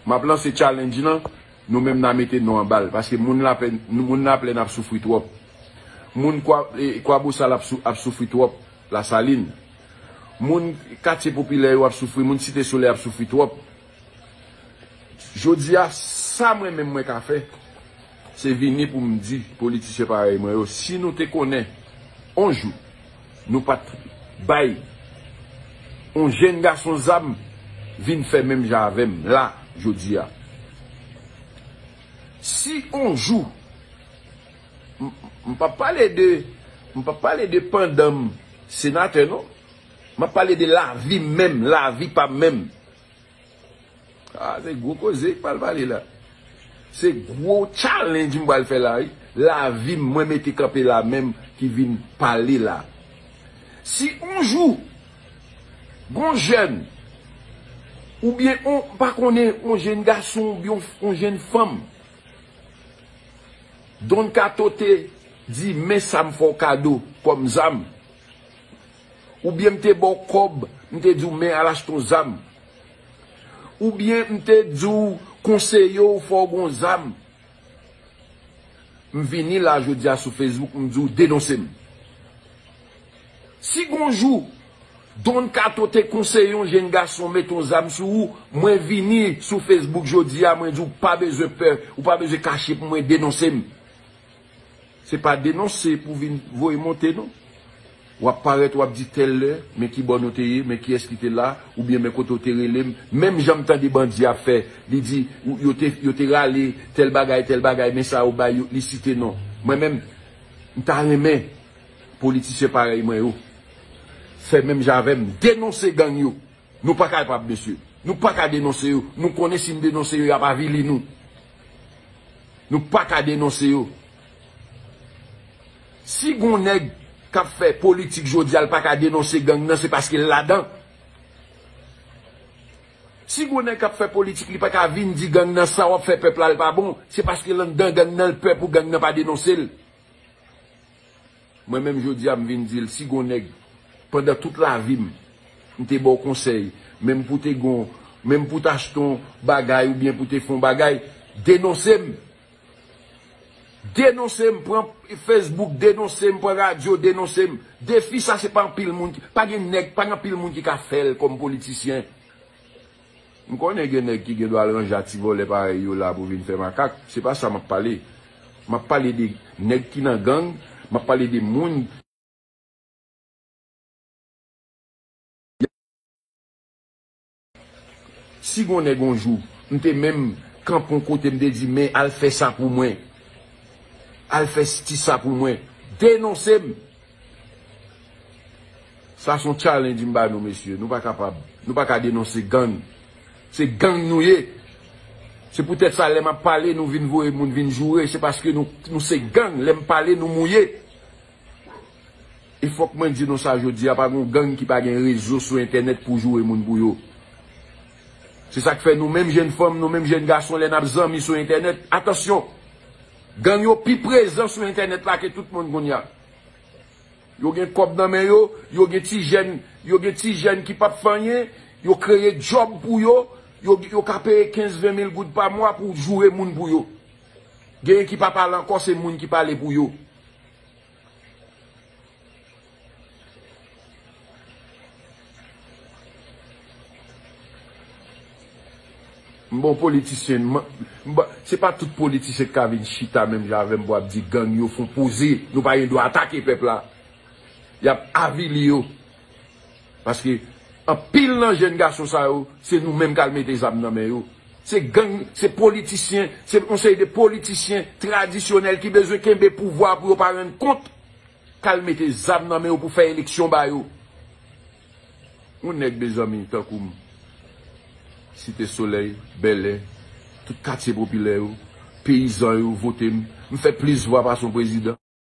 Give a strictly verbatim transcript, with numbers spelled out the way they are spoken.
M ap lanse challenge lan, nou menm n a mete non anba l, paske moun Laplèn, moun Laplèn ap soufri twòp. Moun Kwa, e, Kwabosal ap sou, ap soufri twòp, Lasalin. Moun katye popilè yo ap soufri, moun Site Solèy ap soufri twòp. Jodi a, sa mwen menm mwen ka fè, se vini pou m di politisyen parèy mwen yo, si nou te konnen on jou nou pa t bay on jenn gason zam vin fè menm jan avè m la, jodi a. Si on jou, m, m p ap pale de, m p ap pale de pandan m senatè, non. M ap pale de lavi m menm, lavi pa m menm. Ah, se gwo koze k pral pale la. Se gwo challenge m pral fè la, wi. Lavi m, mwen mete kanpe la menm ki vin pale la. Si on jou, gon jèn, oubyen on, m pa konnen, on jèn gason, oubyen on, on jèn fanm, Don Kato te di, "Men sa m fè w kado kòm zam." Oubyen m te ba w kòb, m te di w, "Men al achte yon zam." Oubyen m te di w, "Konseye w fè w gon zam." M vini la jodi a sou Facebook, m di w, "Denonse m." Si gon jou, Don Kato te konseye yon jenn gason mete yon zam sou ou, mwen vini sou Facebook jodi a, mwen di w pa bezwen pè, ou pa bezwen kache pou mwen, denonse m. Se pa denonse pou vin voye monte, non. W ap parèt, w ap di tèl lè, men ki bò nou te ye, men kiyès ki te la, oubyen men kote w te rele m. Menm jan m tande bandi ap fè, li di, ou, yo te, yo te rale tèl bagay, tèl bagay, men sa yo bay, yo, li site non. Mwen menm, m ta renmen politisyen parèy mwen yo fè menm jan avè m, denonse gang yo. Nou pa kapab, mesye. Nou pa ka denonse yo. Nou konnen si n denonse yo, y ap avili nou. Nou pa ka denonse yo. Si gon nèg k ap fè politik jodi a, l pa ka denonse gang nan, se paske l ladan. Si gon nèg k ap fè politik, li pa ka vin di gang nan sa w ap fè pèp la, l pa bon, se paske l anndan gang nan, l pè pou gang nan pa denonse l. Mwen menm jodi a, m vin di l, si gon nèg, pandan tout lavi m, m te ba w konsèy, menm pou te gon, menm pou t achte yon bagay oubyen pou te fè yon bagay, denonse m. Denonse m, pran Facebook, denonse m, pran radyo, denonse m. Defi sa, se pa anpil moun ki, pa gen nèg, pa gen anpil moun ki ka fè l kòm politisyen. M konnen gen nèg ki gen dwa al ranje a ti vòlè parèy yo la pou vin fè makak. Se pa sa m ap pale. M ap pale de nèg ki nan gang, m ap pale de moun. Si gon nèg on jou, m te menm kanpe on kote, m te di, "Men al fè sa pou mwen. Al fè ti sa pou mwen." Denonse m. Sa se yon challenge m ba nou, mesye. Nou pa kapab. Nou pa ka denonse gang. Se gang nou ye. Se poutèt sa, lè m ap pale, nou vin voye moun vin joure. Se paske nou, nou se gang. Lè m pale, nou mouye. E fòk mwen di nou sa jodi a, pa gen yon gang ki pa gen rezo sou entènèt pou joure moun pou yo. Se sa k fè nou menm jèn fanm, nou menm jèn gason, lè n ap zanmi sou entènèt, atansyon! Gang yo pi prezan sou entènèt la ke tout moun kounye a. Yo gen kòb nan men yo, yo gen ti jèn, yo gen ti jèn ki p ap fè anyen, yo kreye djòb pou yo, yo, yo ka peye kenz, ven mil goud pa mwa pou joure moun pou yo. Genyen ki pa pale ankò, se moun ki pale pou yo. M bon politisyen, m, m, se pa tout politisyen ki ka vin chita menm jan avè m pou ap di gang yo fon poze, nou pa gen dwa atake pèp la. Y ap avili yo. Paske anpil nan jèn gason sa yo, se nou menm k al mete zam nan men yo. Se gang, se politisyen, se yon seri de politisyen tradisyonèl ki bezwen kenbe pouvwa pou yo pa rann kont, k al mete zam nan men yo pou fè eleksyon ba yo. Yon nèg, mezanmi, tankou m, Site Solèy, Bèlè, tout katye popilè yo, peyizan yo vote m, m fè plis vwa pase yon prezidan.